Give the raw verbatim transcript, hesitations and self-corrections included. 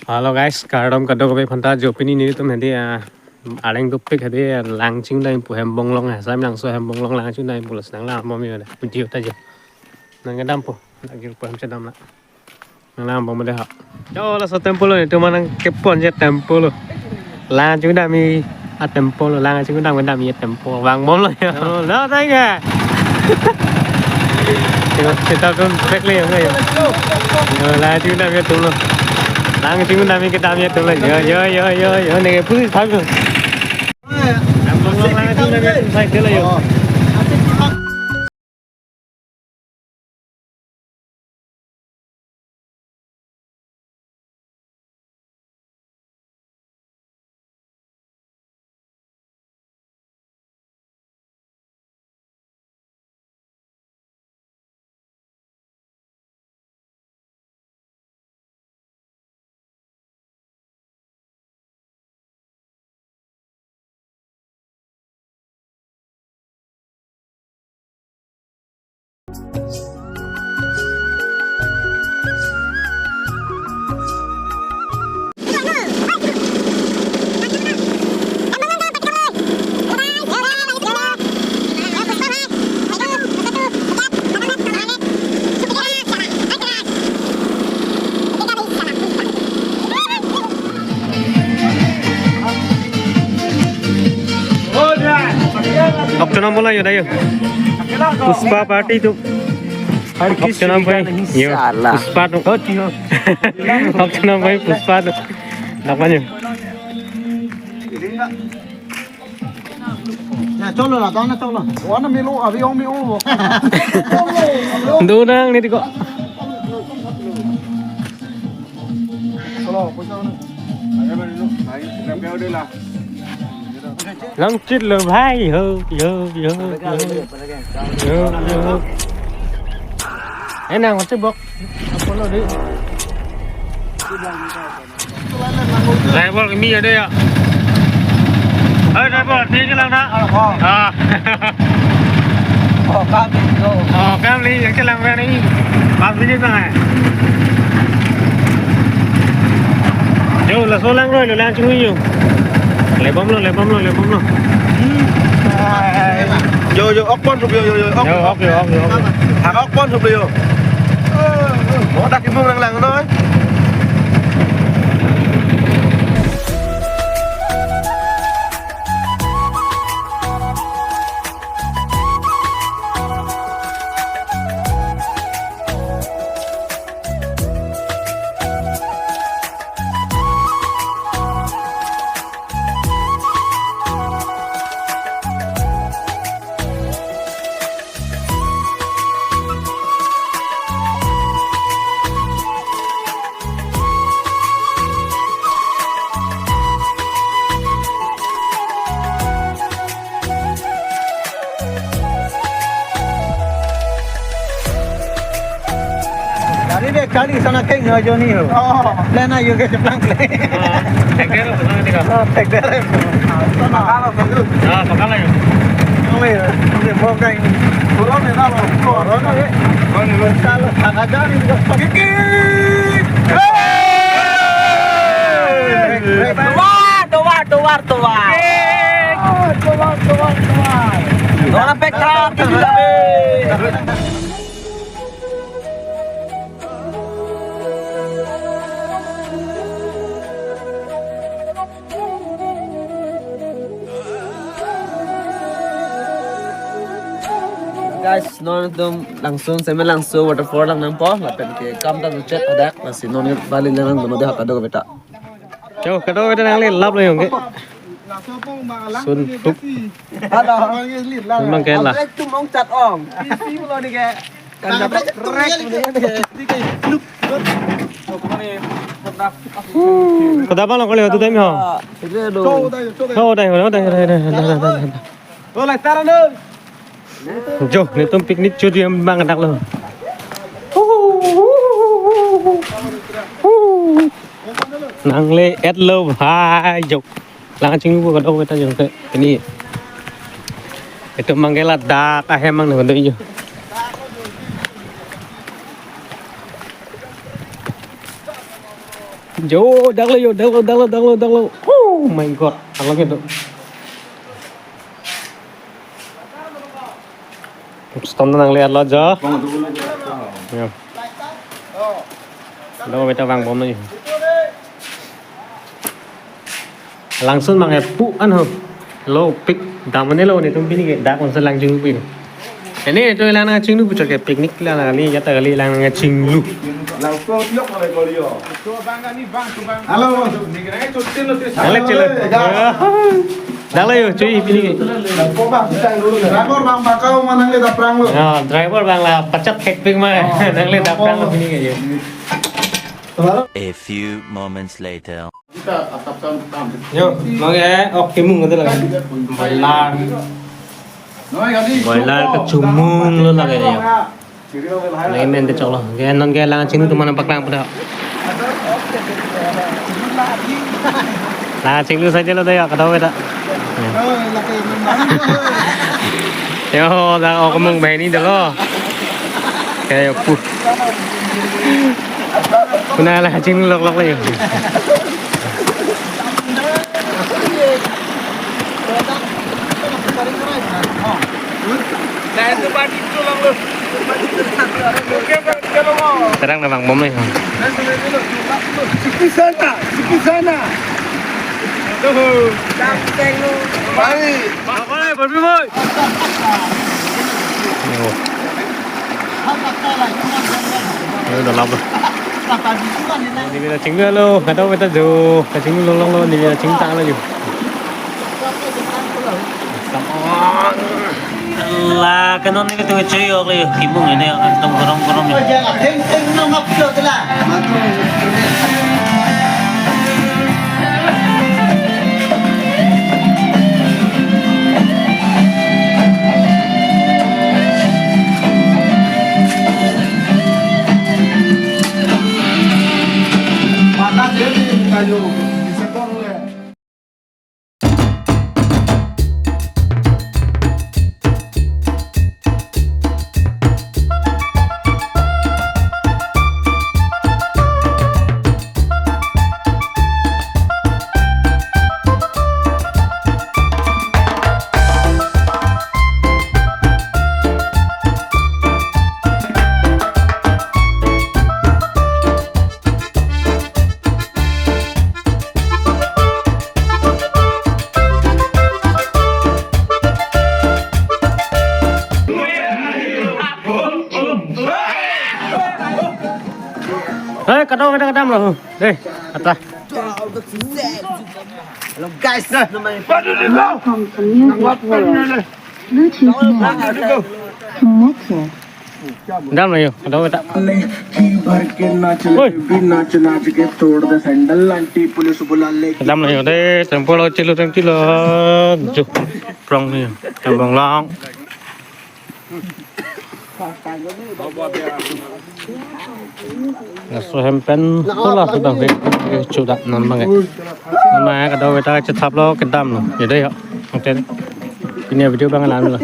Hello guys, kardom kadokave aphanta. Jo pini nelitum hedi, ah, areng dopik hedi, ah, lang chingdam pu, Hembong Long, ah, Samelangso Hembong Long lang chingdam pu, laso nanglangbom yo da. Video ta jo. Nangkedam po, lagi po hem chedam la. Nanglangbom de ha. Jo, laso tempo lo, nelitum nangkepon je tempo lo. Lang chingdam i a tempo lo, lang chingdam kedam i a tempo. Vangbom lo ya. Oh, lo tang ya. Yo, kita pun back le ya. Yo, lang chingdam ya tum lo. Lang chingdam kedam ya tum lo. Yo, yo, yo, yo, yo, ne pusi thak lo. Lang chingdam ya tum sai ke lo yo. Okchonam bola yo da yo. Pushpa party tu. Okchonam pai yo. Pushpa tu. Okchonam pai Pushpa tu. Dapat yo. Ya, cholo la, dana cholo. Wana milo, abi ong mi ong. Dudang ni tiko. Cholo, pusa na. Langchit lo bhai ho, yo, yo, yo. Yo, yo. Eh, nang, masih bok. Apa lo, di? Driver kami ada ya. Hai driver, di chelang na. Oh. Ah. Oh, kami tu. Oh, kami yang chelang ni. Pas ini bang eh. Yo, laso lang ro, lang chungi yo. Lebom lo, lebom lo, lebom lo. Yo, yo, ok pon thup yo, yo, yo, ok. Yo, ok, yo, ok, yo, ok. Ha, ok pon thup yo. Mo dak kimung lang lang noi. Gari de kali sana keng ajo ni ho. Oh. Lena yo ke cheplang le. Oh, thek der lo, thek der. Oh, thek der. Ah, pakalo, pakalo. Ah, pakalo yo. Ole, ole, mo kai. Corona na lo. Corona ye. Corona lo. Salo, thak aja ni. Kiki. Hey! Tovar, tovar, tovar, tovar. Tovar, tovar, tovar. Tovar pekar, kita. Guys, non tum langsung Samelangso waterfall lang nangpo, lapen ke kam ta chet adak, lasi non bali lang nang dono de hakado beta. Yo, kado beta nangli lap lo yong ke. Sun tuk. Halo. Memang kela. Abang tum ong chat ong. Isi lo ni ke. Kada bang lo kali waktu time ho. Ho dai, ho dai, ho dai, ho dai, ho dai, ho dai. Jo, nelitum picnic chot abang dak lo. Nangle-et lo bhai jo. Lang chingbu kadok beta jong ke ini. Itum manggela dak ahem mang nang kadok jo. Jo, daklo jo, daklo, daklo, daklo, daklo. Oh my God, daklo kedo. Stom nangle arlo jo. Ya. Lo beta vangbom nang. Langsun mang epu an ho. Lo pik damne lo netum pini ke dak onse lang chinglu pin. Ini itu lang nangchinglu puchot ke picnic lang nang kali, ya ta kali lang nangchinglu. Halo. Nangli chelo. Daklo jo, chui pini ke. Driver abang pakau ma nangle daprang lo. Ya, driver abang la pachat thekpik ma. Nangle daprang lo pini ke jo. A few moments later. Yo, mage ok kimung kata lagi. Boiler. Boiler kechumung lo lagi yo. Lagi men te choklo. Ke non ke lang chinglu atum aphan paklang pada. Lang chinglu saja lo deh ya, kado beta. Yo, dak ok mung bahini dolo. Kayak puh. Kuna lang chinglu lok lok lagi. Terang na vangbom nang. Sepi sana, sepi sana. Bye. Bye, bye, bye, bye. Ini udah lama. Ini kita chinglu lo, kado beta jo, kachinglu lok lok lo, ini kita chingtang lagi. Come on. La, kanon ini tuh cuy, oke, kimung ini yang antum gorong-gorong ini. Eh, kadam, kadam, kadam lo. Deh, atas. Hello guys, namanya Welcome to Music World. Bluetooth mode. Connected. Dam na yo, ada beta. की भर के नाच ले, Oi. भी नाच नाच के तोड़ दे सैंडल, आंटी पुलिस बुला ले। Dam na yo, deh, tempo lo, chilo, tem chilo. Jo, prong ni, kembang lang. Laso hem pen, hola sudah sih, chudak non bang. Nama kado beta chethap lo, kedam lo. Jadi ya, oke. Pini video bang lang lo.